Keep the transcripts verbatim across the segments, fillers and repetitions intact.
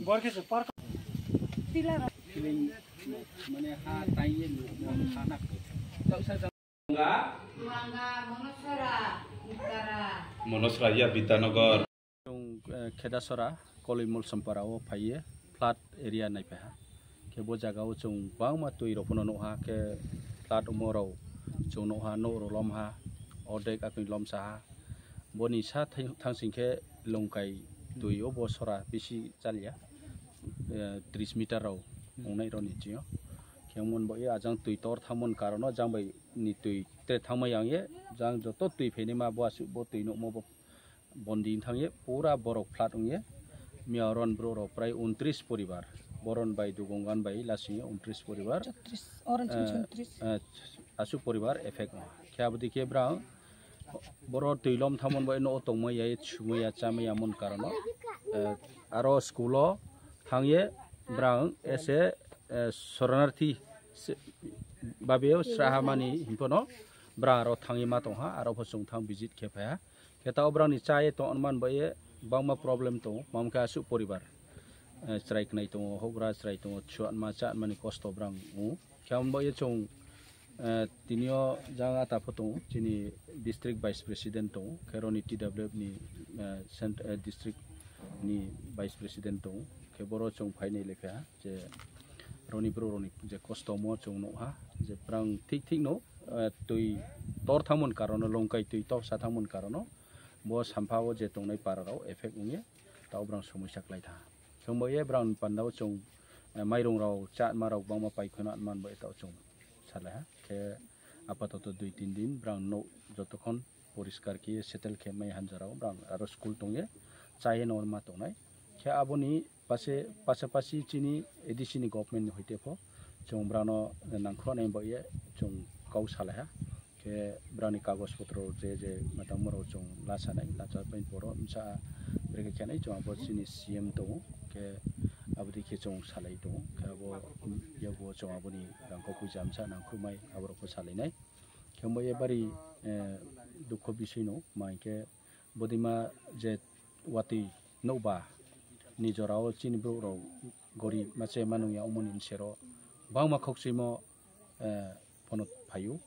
Borkhe se park. Tila. Feeling, mane ha taiye lu, ha nak. Manga, Monosora, Bitara. Monosora ya Bitanagar. Chwng, eh, Khedasora, Kolimol Sompara o phaiye, flood area naiphaiha. Khe bo jaga o chwng bangma twi rok phano nukha, khe flood omo rok chwng nukha, nok rok lomha, ordek akwi lomsaha. Boni sa thai-, thangsing khe Longkai twi o bo sora bisi chaliya, eh, tris meter rok wngnai rokni chwng. Khe mon bo ye ajang twi tor thangmani karon o jang bai ni twi tre thangma yang ye, jang joto twi phainai ma bo aswk bo twi nukmo bo bondi thang ye pura borok flood wng ye. Miya ron bro rok prai untris poribar, boron bai Dugongan bai lasing ye untris poribar. Chotris, orange Eh, untris. Eh, aswk poribar effect wng khe abodi khe brang boro twi lom thamon bai no tongma ya, sumaya chamaya mon karon o. Eh, aro school o thang ye brang ese, eh, soronarthi se-, babe o sraha mani hinpono brang aro thang ye ma tongha, aro pho chwng thang visit khe phaiha. Khe ta o brang ni cha ye tong man bai ye bangma problem tongo, mam khe aswk poribar, eh, chwrai khnai tongo, houhgra chwrai tongo, chuanma chanmani kosto brang wng. Khe abo bai ye chwng, eh, tini o jang ata pho tongo, chini district vice president tongo, khe roni T W F ni, eh, cent-, eh, district ni vice president tongo, khe boro chwng phainai le khe ha, je roni bro roni je kosto mo chwng nukha, je brang thik thik no, eh, twi tor thangmani karon o, Longkai twi tor sa thangmani karon o, bo sampha o je tongnai para rok effect wng ye, ta o brang somoi sa klai tha. Chwng bo ye brang panda o chwng, eh, mairung rok, chanma rok bangma pai kheno man bo eta o chwng salai ha. Khe apatoto dui tin din brang no jotokhon poriskar khe settle khe mai hamjaro brang aro school tong ye cha ye no ma tongnai. Khe aboni pase, pasapasi chini A D C ni government ni hoite pho chwng brano nangkhroknai bo ye chwng kok salai ha. Khe brani kagoj potro je je matangma rok chwng lasanai, lacha pai poro msa brekhe khenai chwng abo chini C M tongo, khe aboni khe chwng salai tongo, khe abo yago chwng aboni rangkho puja msa nangkhrumai aborok pho salainai. Khe bo ye bari, eh, dukho bisoi no, ma hinkhe bodima je watwi nokba ni jorao chini borok rok gorib mache manung ya, omoni sero bangma khokchimo, eh, phano phaio.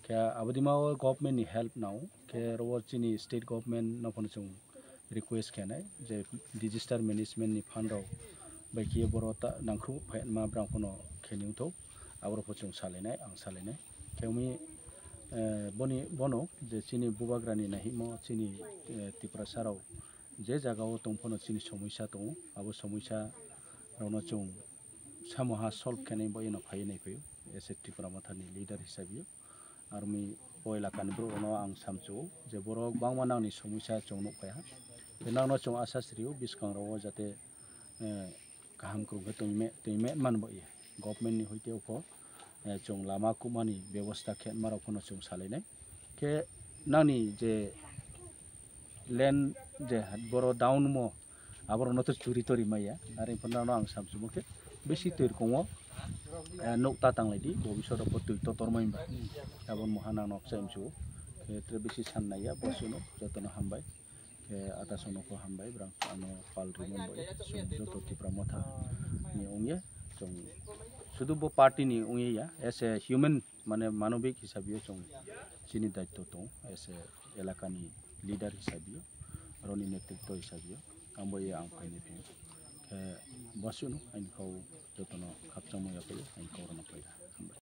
Khe abodima o government ni help nao, khe oro chini state government no phano chwng request khenai je disaster management ni fund rok bai khe boro ta nangkhruk phaima brang phano khenwi thok, aborok pho chwng salainai, ang salainai. Khe wngwi, eh, boni, bono je chini bubagrani nahimo chini, eh, Tiprasa rok je jaga o tong phano chini somosya tongo, abo somosya rokno chwng samoha solve khenai bai no phaiwi nai phaiwi, as a Tipra Motha ni leader hisabe o. Aroni o elaka ni borok rokno ang samchu o je borok bangma nangni somosya chwng nuk phaiha, tei nangno chwng asa sri o bwskang rok o jate, eh, kaham kwrwng khe tongwi me-, tongwi me-, man bo ye. Government ni hoite o pho, eh, chwng lama kubmani bebosta khe ma rok phano chwng salainai. Khe nangni je land je boro down mo, aborok no to churi tori maya. Are phano nangno ang samchumo khe bisi twi rwkong o, eh, nuk ta tang lai di, bo bisoro bo twi to tor mai ba. Aboni moha nangno kchai mchu o. Khe tre bisi san nai ya, bo suno jotono hambai. Khe ata sono ko hambai, brang ano pal rimon bai, chwng joto Tipra Motha ni ongye, chwng sudu bo party ni ongye ya, as a human, mane manobik hisabe o chwng chini daitto tong, as a elaka ni leader hisabe o, roni netritto hisabe o, ang bo ye ang phaini phi, khe bo suno aini kau jotono khakchangma yaphaio, aini kau rwna phaida.